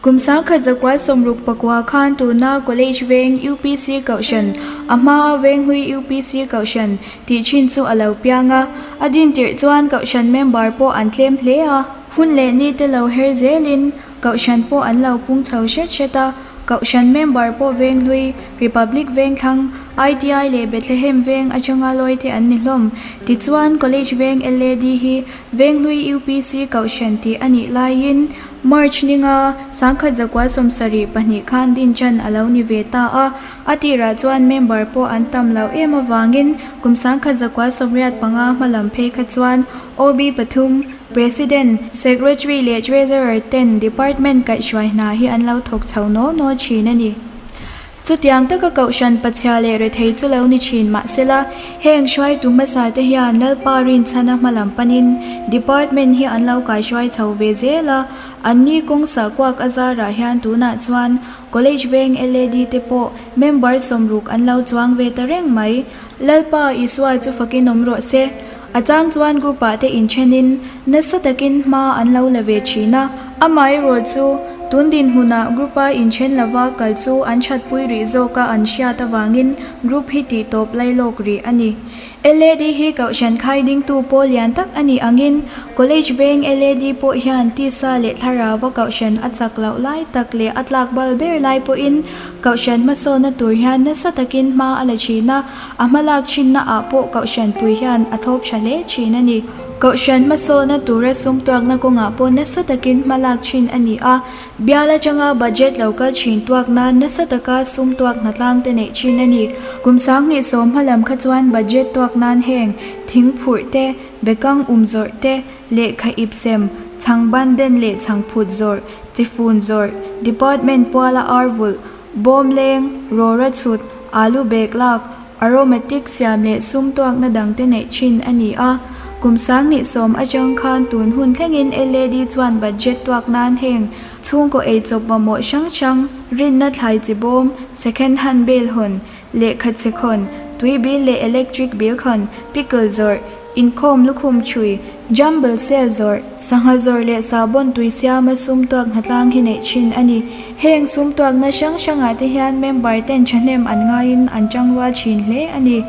Kum 1969 khan tuna College Veng UPC Kohhran, a hmaa Venghlui UPC Kohhran tih thin chu a lo piang a. A din tirh chuan Kohhran member pawh an tlem hle a. Hun leh ni te lo her zelin Kohhran pawh an lo pung chho hret hret a. Kohhran member pawh Venghlui, Republic Vengthlang, ITI leh Bethlehem Veng atanga lawi te an ni hlawm. Tichuan College Veng LAD hi Venghlui UPC Kohhran tih a nih laiin March ninga 1972 khan din chan a lo ni ve ta a. A tirah chuan member pawh an tam loh em avangin kum 1985 hmalam phei kha chuan OB pathum, President, Secretary leh Treasurer ten Department kaihhruai hna hi an lo thawk chho naw naw thin a ni. Chutiang taka Kohhran Pachhia leh Rethei chu lo ni thin mahsela, heng hruaitu hmasa te hian Lalpa rinchhana hmalam panin Department hi an lo kaihruai chho ve zel a, anni kawng sahkuak a zarah hian tunah chuan College Veng LAD te pawh member 60 an lo chuang ve ta reng mai. Lalpa Isua chu fakin awm rawh se. A chang chuan group ah te inthenin nasa takin hma an lo la ve thin a, amaherawh chu tun dinhmunah group a inthen lova kal chu an thatpui rih zawka an hriat avangin group hi tih tawp lailawk rih a ni. LAD hi Kohhran khai dingtu pawl lian tak a nih angin College Veng LAD pawh hian tisa leh thlarauva Kohhran a chak loh lai tak leh a tlak bal ber lai pawhin Kohhran hmasawnna tur hian nasa takin hma a la thin a, A hmalak thinna ah pawh Kohhran pui hian a thawp tha hle thin a ni. Kohhran hmasawhna tura sum tuakna kawngah pawh nasa takin hmalak thin a ni a. Bial atanga budget lo kal thin tuak nan nasa taka sum tuak hnatlang te neih thin a ni. Kum 2010 hmalam kha chuan budget tuak nan heng thing phurh te, bekang um zawrh te, lehkha ip sem, chhangban den leh chhangphut zawrh, chifun zawrh, department puala ar vulh, Bawm leng, rawra chhut, alu bag lak, aromatic siam leh sum tuakna dangte neih thin a ni a. Kum 2010 atang khan tun hun thlengin LAD chuan budget tuak nan heng chhungkaw eichawp mamawh hrang hrang, rinna thlai chi bawm, second hand bel hawn, lehkha chhe khawn, tui bill leh electric bill khawn, pickle zawrh, inkhawm lukhum chhui, jumble sale zawrh, sangha zawrh leh sahbawn tui siama sum tuak hnatlang hi neih thin a ni. Heng sum tuakna hrang hrangah te hian member ten thahnem an ngaiin an tangrual thin hle a ni.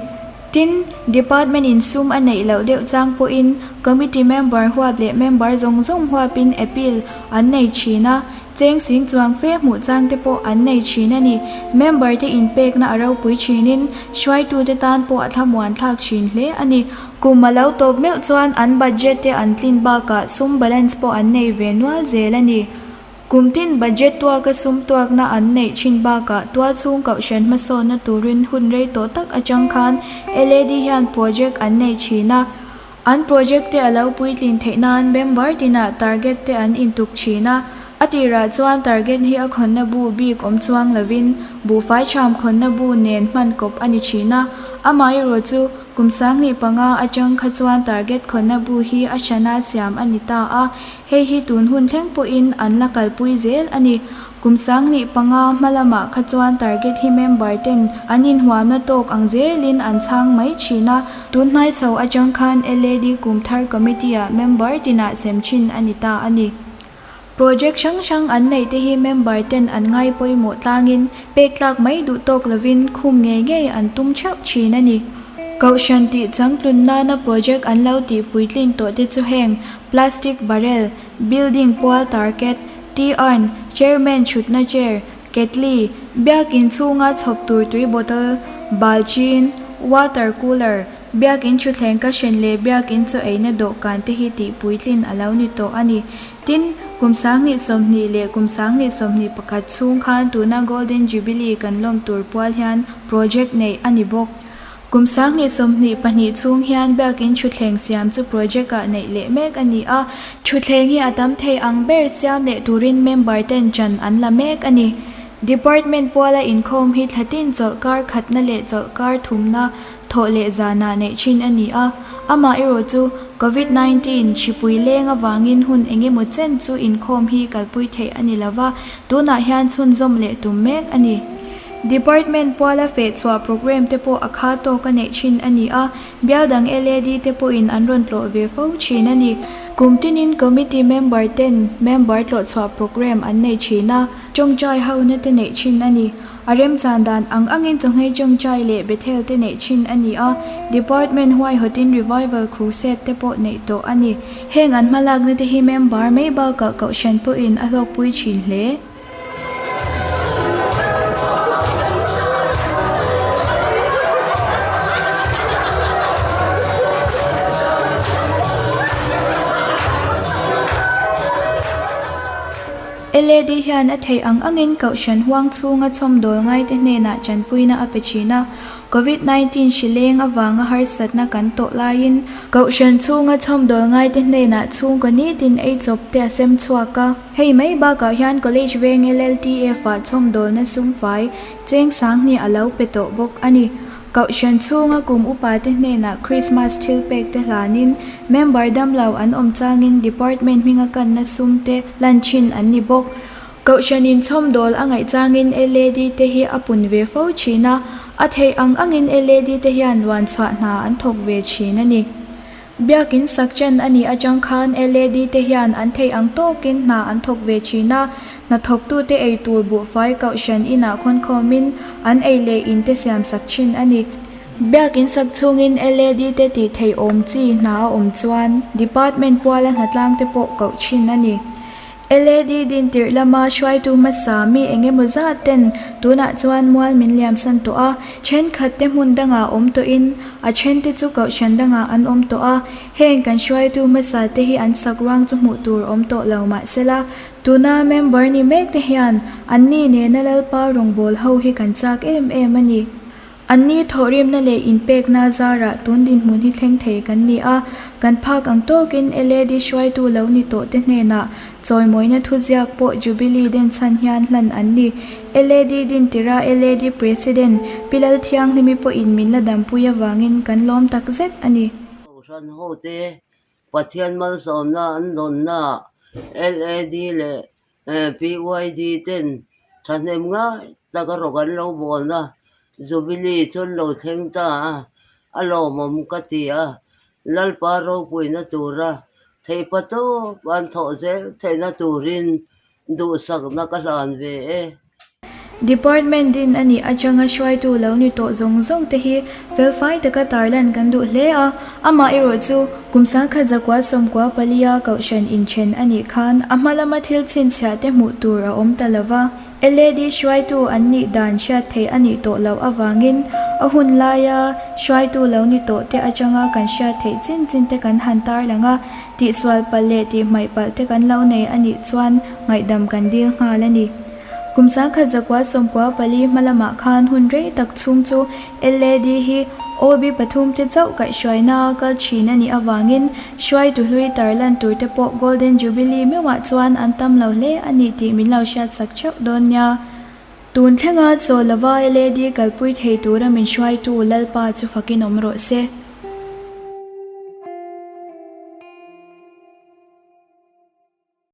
Tin, Department in sum a neih loh deuh chang pawhin committee member huap leh member zawng zawng huapin appeal an nei thin a, Cheng sing chuang fe hmuh chang te pawh an nei thin a ni. Member te inpekna a ropui thinin hruaitute tan pawh a thlamuan thlak thin hle a ni. Kum a lo tawp meuh chuan an budget te an tlin bakah sum balance pawh an nei ve nual zel a ni. Kum tin budget tuaka sum tuakna an neih thin bakah tualchhung kohhran hmasawnna turin hun rei tawh tak atang khan LAD hian project an nei thin a. An project te a lo puitlin theih nan member tinah target te an intuk thin a, a tirah chuan target hi a khawnna bu bik awm chuang lovin buhfai ṭham khawnna bu nen hman kawp a ni thin a, amaherawh chu kum 2005 atang kha chuan target khawnna bu hi a hrana siam a ni ta a, hei hi tun hun thleng pawhin an la kalpui zel a ni. Kum 2005 hma lamah kha chuan target hi member ten an inhuamna tawk ang zelin an chhang mai thin a, tun hnai chho atang khan LAD kum thar committee ah member tinah sem thin a ni ta a ni. Project hrang hrang an neih te hi member ten an ngai pawimawh tlangin pek tlak mai duh tawk lovin khum ngei ngei an tum theuh thin a ni. Kohhran tih changtlun nana project an lo tih puitlin tawh te chu heng plastic barrel, building pual target, Tea urn, chairman thutna chair, ketli, biakin chhunga chhawp tur tui bottle, bal chin, water cooler, biakin thutthleng ka hren leh biakin chaw eina dawhkan te hi tih puitlin a lo ni tawh a ni. Tin, kum 2020 leh kum 2021 chhung khan tuna Golden Jubilee kan lawm tur pual hian project neih a ni bawk. Kum 2022 chhung hian biakin thutthleng siam chu project ah neih leh mek a ni a, thutthleng hi a tam thei ang ber siam leh turin member ten chan an la mek a ni. Department puala inkhawm hi thlatin chawlhkar khatna leh chawlhkar thumna thawh leh zanah neih thin a ni a, amaherawh chu Covid 19 hripui leng avangin hun engemaw chen chu inkhawm hi kalpui theih a ni lova, tunah hian chhunzawm leh tum mek a ni. Department puala fehchhuah programme te pawh a kha tawk a neih thin a ni a, bial dang LAD te pawhin an rawn tlawh ve fo thin a ni. Kum tinin committee member ten member tlawhchhuah programme an nei thin a, tawngtai hona te neih thin a ni. A remchan dan ang angin chawngei tawngtai leh Bethel te neih thin a ni a, Department huaihawtin Revival Crusade te pawh neih tawh a ni. Heng an hmalakna te hi member mai bakah kohhran pawhin a hlawkpui thin hle. LAD hian a theih ang angin Kohhran huang chhunga chhawmdawl ngaite hnenah tanpuina a pe thin a. Covid 19 hri leng avanga harsatna kan tawh laiin Kohhran chhunga chhawmdawl ngaite hnenah chhungkaw nitin ei chawp te a sem chhuak a. Hei mai bakah hian College veng LLTF ah chhawmdawlna sumfai cheng sanghnih a lo pe tawh bawk a ni. Kohhran chhunga kum upate hnenah Krismas thil pek te hlanin member damlo an awm changin department hminga kanna sum te lan thin an ni bawk. Kohhran in chhawmdawl a ngaih changin LAD te hi a pun ve fo thin a, a theih ang angin LAD te hian luan chhuah hna an thawk ve thin a ni. Biakin sak chen a nih atang khan LAD te hian an theih ang tawkin hna an thawk ve thin a, hnathawktute ei tur buhfai kohhran inah khawnkhawmin an ei leh in te siam sak thin a ni. Biakin sak chhungin LAD te tih theih awm chi hna a awm chuan Department puala hnatlang te pawh koh thin a ni. LAD din tirh lama hruaitu hmasa mi eng emaw zat ten tunah chuan mual min liamsan tawh a, thenkhat te hmun dangah awm tawhin a then te chu kohhran dangah an awm tawh a, heng kan hruaitu hmasa te hi an sak ruang chu hmuh tur awm tawh lo mahsela tuna member ni mek te hian anni nena Lalpa rawngbâwl ho hi kan châk em em a ni. Anni thawhrimna leh inpekna zarah tun dinhmun hi thleng thei kan ni a, kan phak ang tawkin LAD hruaitu lo ni tawh te hnenah chawimawina thuziak pawh Jubilee den chhan hian hlan an ni. LAD din tira LAD President Pi Lalthianghlimi pawhin min la dampui avangin kan lawm tak zet a ni. Kohhran hote Pathian malsawmna an dawnnaah LAD leh PYD ten thahnem ngai taka rawk an lo bawlna Jubilee chu an lo thleng ta a, a lawmawm ka ti a, Lalpa ropuina tura theihpa tawp an thawh zel theihna turin duhsakna ka hlan ve e. Department din a nih atanga hruaitu lo ni tawh zawng zawng te hi felfai taka tarlan kan duh hle a, amah erawh chu kum sangkhat zakua sawmkua palia kohhran inthen a nih khan a hma lama thil chhinchhiah te hmuh tur a awm ta lova, LAD hruaitu an nih dan hriat theih a nih tawh loh avangin a hun laia hruaitu lo ni tawh te atanga kan hriat theih chin chin te kan han tarlang a, tihsual palh leh tihhmaih palh te kan lo nei a nih chuan ngaihdam kan dil nghal a ni. Kum sangkhat zakua sawmkua pali hma lamah khan hun rei tak chhung chu LAD hi OB pathum te chauh kaihhruaina a kal thin a nih avangin hruaitu hlui tarlan tur te pawh Golden Jubilee meuhah chuan an tam lo hle a ni tih min lo hriatsak theuh dawn nia. Tun thlenga chaw lova LAD kalpui thei tura min hruaitu Lalpa chu fakin awm rawh se.